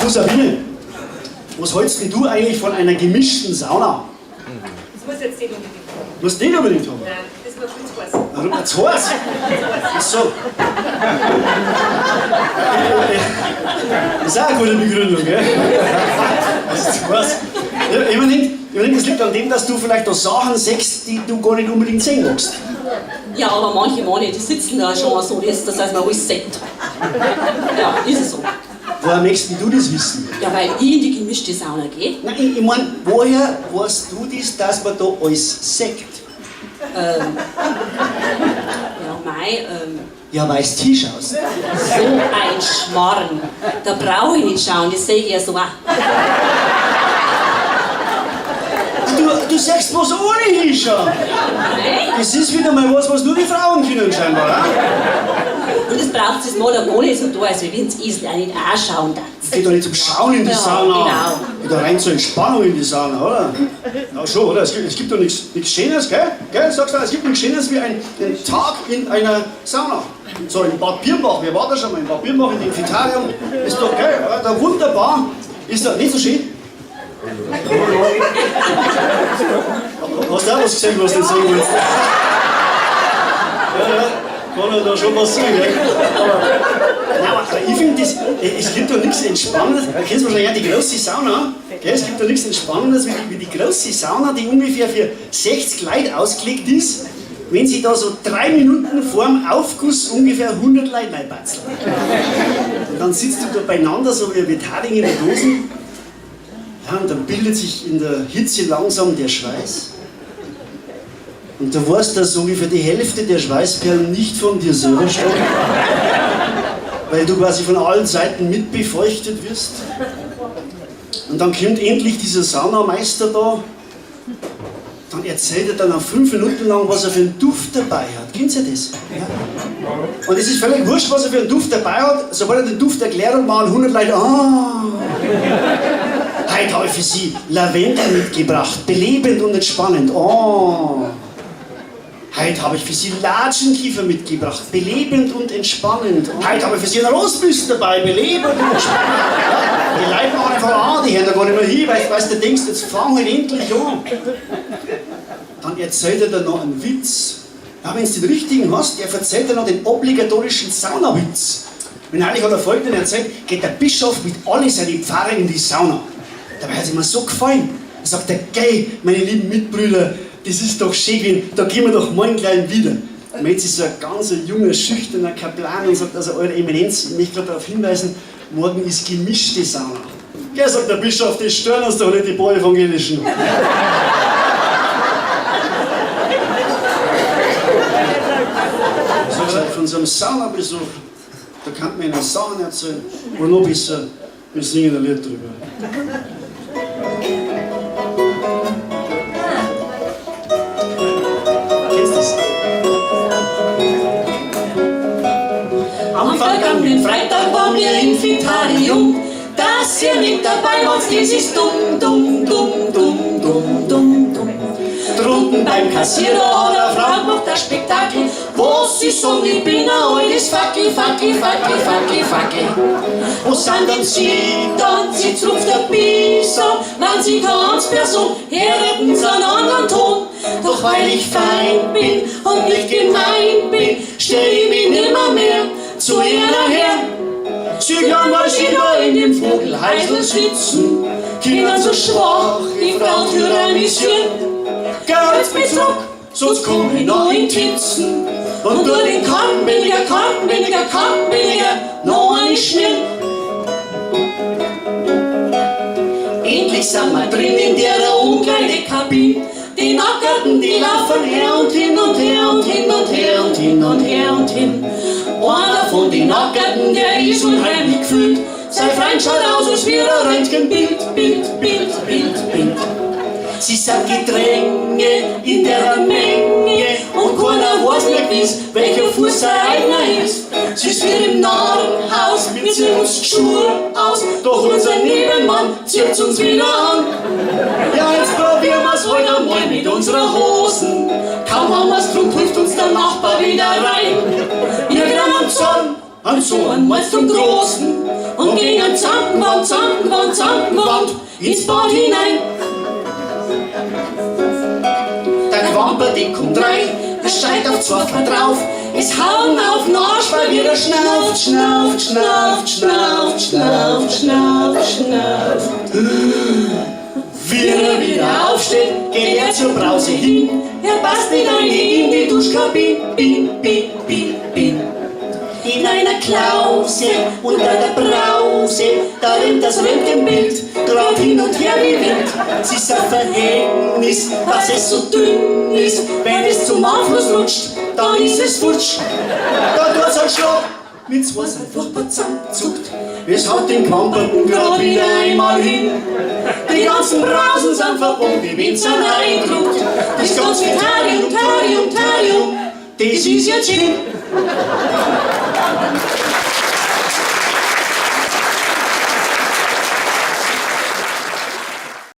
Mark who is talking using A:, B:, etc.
A: Du Sabine, was hältst denn du eigentlich von einer gemischten Sauna?
B: Das muss jetzt nicht unbedingt haben.
A: Musst nicht unbedingt haben.
B: Nein, das ist mir viel zu heiß.
A: Warum? Zu heiß? Ach so. Das ist auch eine gute Begründung, gell? Das ist zu heiß. Ja, ich meine, das liegt an dem, dass du vielleicht auch Sachen siehst, die du gar nicht unbedingt sehen magst.
C: Ja, aber manche Männer, die sitzen da schon so, das heißt, man alles sieht. Ja, ist es so.
A: Woher möchtest denn du das wissen?
C: Ja, weil ich in die gemischte Sauna gehe.
A: Nein, ich meine, woher weißt du das, dass man da alles sieht?
C: Ja, mei,
A: Ja, weil du hinschaust.
C: so ein Schmarrn. Da brauche ich nicht schauen, das sehe ich ja so auch.
A: Du sagst was ohne hinschauen.
C: Nein.
A: Das ist wieder mal was, was nur die Frauen können scheinbar, oder?
C: Und das braucht es mal gar nicht so tun, als wenn es Esel auch nicht auch schauen darf.
A: Geht doch nicht zum Schauen in die
C: Ja,
A: Sauna.
C: genau.
A: Geht doch rein zur Entspannung in die Sauna, oder? Ja, schon, oder? Es gibt doch nichts Schöneres, gell? Gell? Sagst du, es gibt nichts Schöneres wie ein Tag in einer Sauna. So, in Bad Birnbach, wer war da schon mal? In Bad Birnbach, in dem Fitarium. Ist doch geil, oder? Da wunderbar. Ist doch nicht so schön? Hast du auch was gesehen, was du nicht sehen willst? Ja, ja, kann ja da schon was sein, gell? Aber, nein, aber ich finde, es gibt doch nichts Entspannendes. Du kennst wahrscheinlich auch die große Sauna. Gell? Es gibt doch nichts Entspannendes wie die große Sauna, die ungefähr für 60 Leute ausgelegt ist, wenn sie da so 3 Minuten vorm Aufguss ungefähr 100 Leute reinbatzeln. Und dann sitzt du da beieinander, so wie mit Haring in der Dose. Ja, und dann bildet sich in der Hitze langsam der Schweiß. Und du weißt, dass ungefähr die Hälfte der Schweißperlen nicht von dir selber stammt, weil du quasi von allen Seiten mitbefeuchtet wirst. Und dann kommt endlich dieser Saunameister da, dann erzählt er dann auch 5 Minuten lang, was er für einen Duft dabei hat. Kennt ihr das? Ja. Und es ist völlig wurscht, was er für einen Duft dabei hat. Sobald er den Duft erklärt und machen 100 Leute, ah. Heute habe ich für Sie Lavendel mitgebracht, belebend und entspannend. Oh. Heute habe ich für Sie Latschenkiefer mitgebracht, belebend und entspannend. Heute habe ich für Sie einen Rosmüs dabei, belebend und entspannend. Ja, die Leute machen einfach an, die hören da gar nicht mehr hin, weil du denkst, jetzt fang halt endlich an. Dann erzählt er dir noch einen Witz. Ja, wenn du den richtigen hast, der erzählt dir noch den obligatorischen Saunawitz. Wenn neulich hat er folgenden erzählt, geht der Bischof mit allen seinen Pfarrern in die Sauna. Dabei hat es ihm so gefallen. Da sagt er, gell, meine lieben Mitbrüder, das ist doch schön gewesen, da gehen wir doch morgen gleich wieder. Und jetzt ist so ein ganz junger, schüchterner Kaplan und sagt, also Eure Eminenz, ich möchte gerade darauf hinweisen, morgen ist gemischte Sauna. Gell, sagt der Bischof, das stören uns doch nicht die paar Evangelischen. So gesagt, von so einem Saunabesuch, da kann man ihnen Sachen erzählen, oder noch besser, wir singen ein Lied drüber. Kennst du das?
C: Am vergangenen Freitag waren wir im Fitarium, dass ihr mit dabei wart, das ist dumm, dumm, dumm, dumm, dumm, dumm, dumm. Drunten beim Kassierer hat eine Frau gemacht ein Spektakel, wo sie sagen, ich bin ein altes Fackel, Fackel, Fackel, Fackel, Fackel. Wo sind denn Sie dann? Sie zupft der Bisam, wenn Sie ganz Person herden Sie einen anderen Ton. Doch weil ich fein bin und nicht gemein bin, stell ich mich nimmer mehr zu ihrer her. Sie kann mal da in dem Vogelheisel sitzen, Kinder so schwach, die Frau tyrannisiert. Geht's mir zurück, sonst komm ich noch in Titzen. Und durch den Karten weniger, Karten weniger, Karten weniger, noch eine schmieren. Endlich sind wir drin in der Umkleidekabine. Die Nackerten, die laufen her und hin und her und hin und her und hin und her und hin. Einer von den Nackerten, der ist unheimlich gefühlt. Sein Freund schaut aus, als wäre ein Röntgenbild, Bild, Bild, Bild, Bild. Sie sind Gedränge in der Menge und keiner weiß mehr gewiss, welcher Fuß sein eigener ist. Sie ist wie im Narrenhaus, wir ziehen uns Schuhe aus, doch unser Nebenmann zieht uns wieder an. Ja, jetzt probieren wir's heute einmal mit unserer Hosen. Kaum haben wir's drum, prüft uns der Nachbar wieder rein. Wir kriegen einen Zorn, an so einen Mal zum Großen und gegen einen Zampen. zusammengewandt, zusammengewandt, zusammengewandt, ins Bad hinein.
A: Der Quamper, die kommt rein, er steigt auf zwei drauf,
C: Es hauen auf den Arsch, weil wieder schnauft, schnauft, schnauft, schnauft, schnauft, schnauft, schnauft.
A: Wie er wieder aufsteht, geht er zur Brause hin.
C: Er passt nicht rein in die Duschkabine, bin, bin, bin, bin.
A: In einer Klause unter der Brause, da rennt das Röntgenbild grad hin und her wie Wind. Es ist ein Verhängnis, dass es so dünn ist, wenn es zum Anfluss rutscht, dann ist es futsch. Da tut's einen Schlag, mit zwei sind furchtbar zusammenzuckt. Es hat den Quamperten grad wieder einmal hin. Die ganzen Brausen sind verbunden, die Wind sind eingedruckt.
C: Das ganze Tarium, Tarium, Tarium,
A: Das ist jetzt hin.